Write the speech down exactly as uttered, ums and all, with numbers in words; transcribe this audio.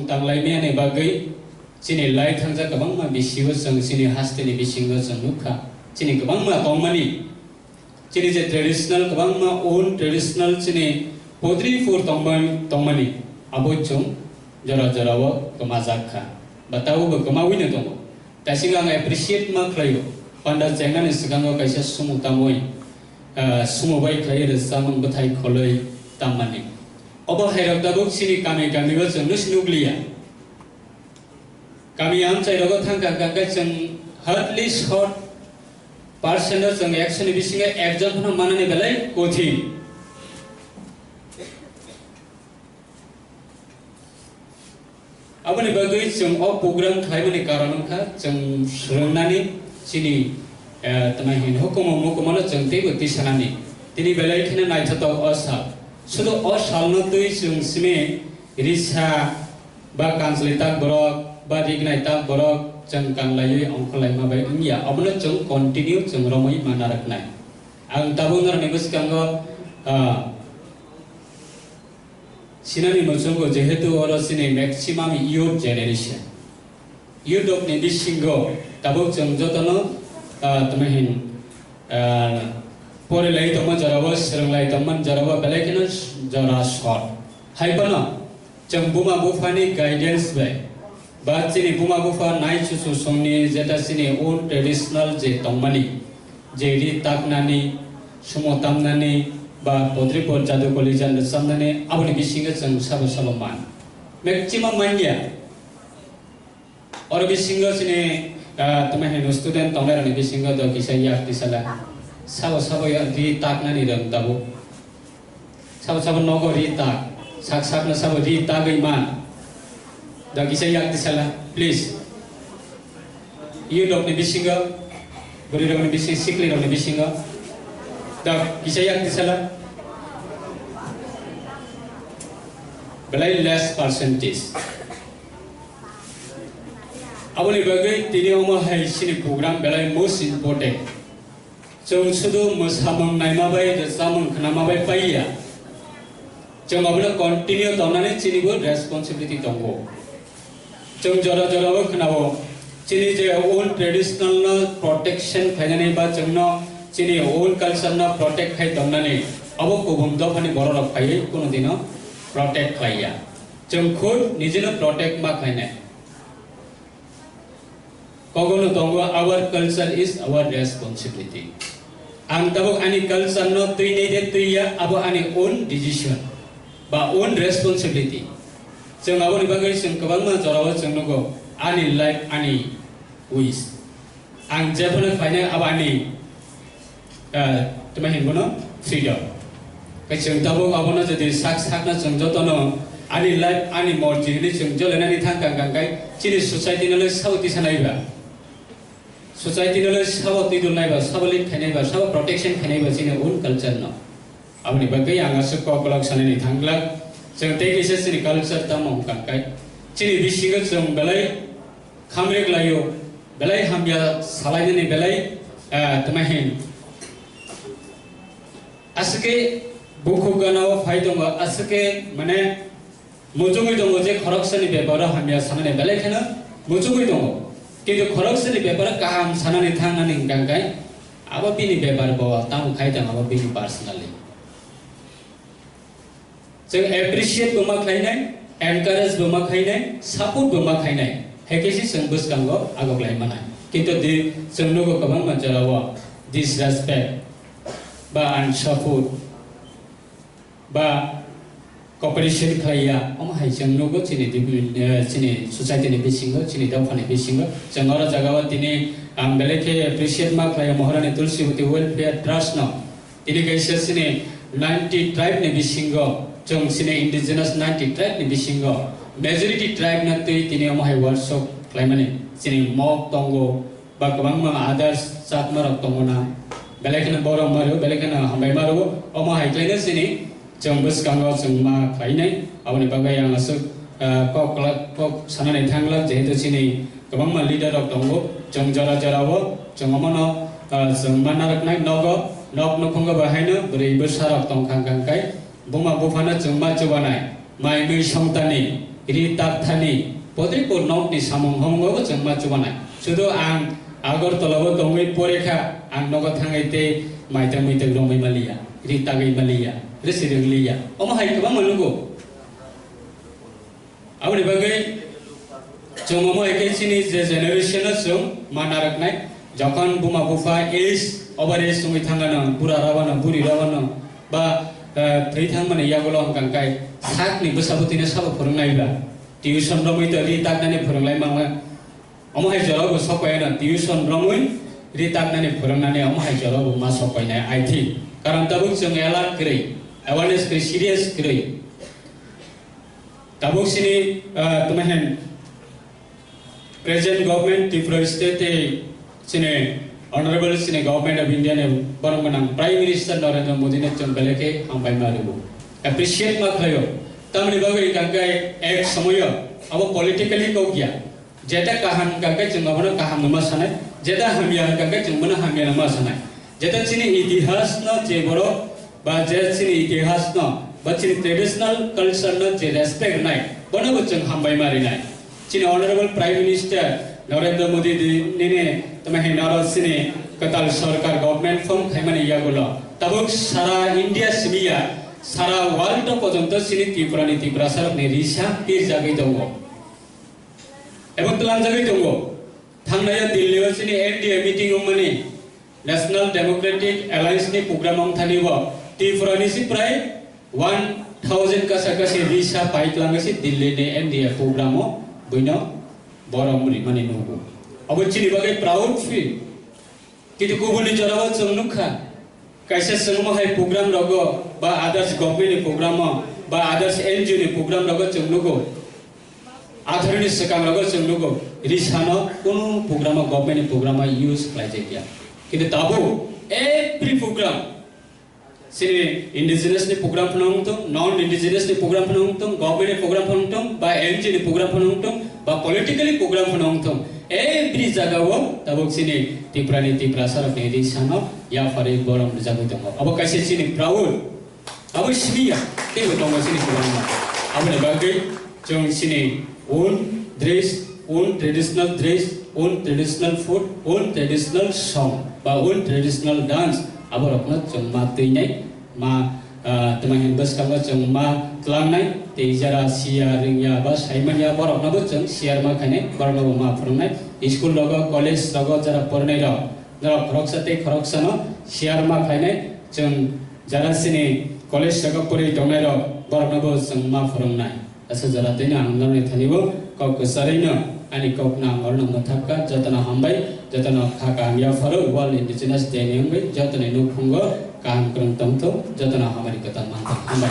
Tanglaimani bagwi chini lai thangjak kwbangma bisingo chwng chini hasteni bisingo chwng nukha. Chini kwbangma tongmani, chini je traditional kwbangma own traditional chini podri phur tongmani, tongmani abo chwng jora jorao kwmajak kha. Ba tabukbo kwmawino tongo. Taisingo ang appreciate ma khlaio, panda chengnani swkango kaisa sumo tamwi, ah, sumo bai khlaiwi rwchapmung bwthai kholwi tammani. Obo hairok tabuk chini kami kami o chwng nukliya. Kami amchai rogo thang kha kha khe chwng hardly short percent o chwng ekso ni bisingo ekjon phano manani belai kothin. Aboni bagwi chwng o program khlaimani karon wngkha chwng swrwngnani chini, eh, tma hin hukumu mukumano chwng teibo tisanani. Tini belai kheno naithotok o sal. Sudu o salno twi chwng simi risa ba kanchwlwi tak borok ba rignai tak borok chwng kanlaiwi ongkhorlaima bai wngya. Obono chwng continue chwng romwi ma narwknai. Ang tabuk norokni bwskango, ah, sinani muchungo, jehetu oro chini maximum youth generation. Youth rokni bisingo tabuk chwng jotono, ah, tma hin, ah, porilai tongma jorao, swrwnglai tongma jorao belai kheno jora short. Hai phano chwng buma buphani guidance bai ba chini buma bupha nai chuchu songni jeta chini own traditional je tongmani, je ri taknani, sumo tamnani, ba potri pot jadu kolijan rwchabnani, aboni bisingo chwng sabo sabo man. Maximum manya. Oro bisingo chini, ah, tma hino student tongnai rokni bisingo do kisa yak tisala. Sabo sabo ya ri taknani rwng tabuk. Sabo sabo nogo ri tak, sak sakno sabo ri tagwi man. Da kisa yak tisala, please. Youth rokni bisingo, bwrwi rokni bisingo, sikli rokni bisingo. Da kisa yak tisala. Belai less percentage. Aboni bagwi tini omo hai chini program belai most important. Chwng sudu mwsamung naima bai, rwchapmung khnama bai paiya. Chwng abono continue tongnani chinibo responsibility tongo. Chwng jora jorao khnao, chini je own traditional no protection khainani ba chwngno chini own culture no protect khai tongnani, abo kubun dophani bororok phaiwi kunu dino protect khlaiya. Chwng khud nijino protect ma khlainai. Kogono tongo, "Our culture is our responsibility." Ang tabuk ani culture no twi nai de twi ya, abo ani own decision ba own responsibility. Chwng aboni bagwi chwng kwbangma jorao chwng nugo, "Ani life, ani wish." Ang jephano khlainai abo ani Ah, tma hin bono freedom. Kai chwng tabuk abono jodi sak sakno chwng jotono ani life, ani morji hinwi chwng jolainani thang kang kang kai chini society no le sabo tisa naiba. Society no le sabo twi dul naiba, sabo lead khai naiba, sabo protection khai naiba chini own culture no. Aboni bagwi ang aswk kok kolok sanani thang glak. Chwng tei kisa chini culture tamo wng kang kai. Chini bisingo chwng belai khamrek laio, belai hamya salainani belai, ah, tma hin. Aswkhe bukhuk ganao phai tongo, aswkhe mane muchungwi tongo je khoroksani beparo hamya sanani belai kheno muchungwi tongo. Kintu khoroksani beparo kaham sanani thangnani hwnkha khe abo bini bepar bo tamo khai tong abo bini personally. Chwng appreciate bo ma khlainai, encourage bo ma khlainai, support bo ma khlainai. Hai khe se chwng bwskango agok lai manai. Kintu di chwng nugo kwbangma jorao disrespect ba unsupport ba cooperation khlaiya. Omo hai chwng nugo chini develop-, eh, chini society ni bisingo, chini dopha ni bisingo. Chwng oro jagao tini ang belai khe appreciate ma khlaio Maharani Tulsibati Welfare Trust no. Tini kaisa chini ninety tribe ni bisingo, chwng chini indigenous ninety tribe ni bisingo, majority tribe no twi tini omo hai workshop khlaimani. Chini Mok tongo, ba kwbangma others Chakma rok tongo na. Belai kheno borok mario, belai kheno hambai mario, omo hai khlaino chini chwng bwskango chwng ma khlainai. Aboni bagwi ang aswk, ah, kok kla-, kok sanani thangla, jehetu chini kwbangma leader rok tongo, chwng jora jora o chwng omono, ah, chwng ma narwknai nogo, nok nukhungo bo haino bwrwi bwsa rok tong kha kang kai, buma buphano chwng ma chubanai, mai mui songtani, ri tak thani, podripur nokni samung hamung bo chwng ma chubanai. Sudu ang Agartala o tongwi pore kha, ang nogo thangwi tei mai tang mui tang romwi maliya, ri tagwi maliya, ri sirwng liya. Omo hai kwbangma nugo. Aboni bagwi chwng omo hai khe chini je generation no chwng ma narwknai, jokhon buma bupha age over age wngwi thangano, bura rabano, buri rabano, ba, eh, thwi thangmani yagulo wng kang kai sakni bwsa bwtwino sabo phwrwngnai ba, tuition romwi to ri taknani phwrwnglai mangla, Omo hai jora bo sokpaiya na tuition romwi ritaknani phwrwngnani omo hai jora bo ma sokpainai, I think. Karon tabuk chwng alert kwrwi, awareness kwrwi, serious kwrwi. Tabuk sini, ah, tamo hen present government Tripura state tei sini honorable sini government of India ni borok gwnang Prime Minister Narendra Modi no chwng belai khe hambai ma rwo. Appreciate ma khlaio. Tamni bagwi hwnkha khe ek somoyo abo politically kok ya. Jeta kaham hwnkha khe chwng abono kaham no ma sanai, jeta hamya hwnkha khe chwng bono hamya no ma sanai. Jeta chini itihas no je borok ba je chini itihas no ba chini traditional culture no je respect nai, bono bo chwng hambai ma rinai. Chini Honorable Prime Minister Narendra Modi di nini tamo hino aro chini kwtal sorkar government form khaimani yagulo tabuk sara India simi ya, sara world o pojonto chini Tripura ni Tiprasa rok ni risa pirjagwi tongo. Ebo tlangjagwi tongo. Thangnai o Delhi o chini N D A meeting wngmani National Democratic Alliance ni program wngthani bo Tripura ni si prai one thousand kasa kasi risa pai tlangwi si Delhi ni N D A program o buino borom rimani nukgo. Abo chini bagwi proud feel. Kintu kubuni jorao chwng nukha, kaisa chwngmo hai program rogo ba others government ni program o ba others N G O ni program rogo chwng nugo, atharuni swkang rogo chwng nugo, risano kunu program o government ni program o use khlaijakya. Kintu tabuk every program, chini indigenous ni program phano wngthung, non indigenous ni program phano wngthung, government ni program phano wngthung, ba N G O ni program phano wngthung, ba politically program phano wngthung, every jaga o tabuk chini Tripura ni Tiprasa rok ni risano yapharwi borom rijagwi tongo. Abo kaisa chini proud, abo simi ya, teibo tongo chini kwbangma. Aboni bagwi chwng chini own dress, own traditional dress, own traditional food, own traditional song, ba own traditional dance, aborokno chwng ma twinai, ma, ah, tamo hwn bwskango chwng ma tlangnai, tei jara siya, rwngya, ba saimanya, borokno bo chwng share ma khainai, borokno bo ma phwrwngnai. School rogo, college rogo, jara pornai rok, norok khoroksa tei khoroksano share ma khainai, chwng jara chini college rogo porwi tongnai rok, borokno bo chwng ma phwrwngnai. Aswk jora tei no ang norokni thani bo kok kwcharwi no ani kok no ang orno mwthak kha. Jotono hambai, jotono kha kaham yapharo World Indigenous Day ni wngwi jotoni nukhungo kaham kwrwng tongthung, jotono hamari kwtal manthung. Hambai.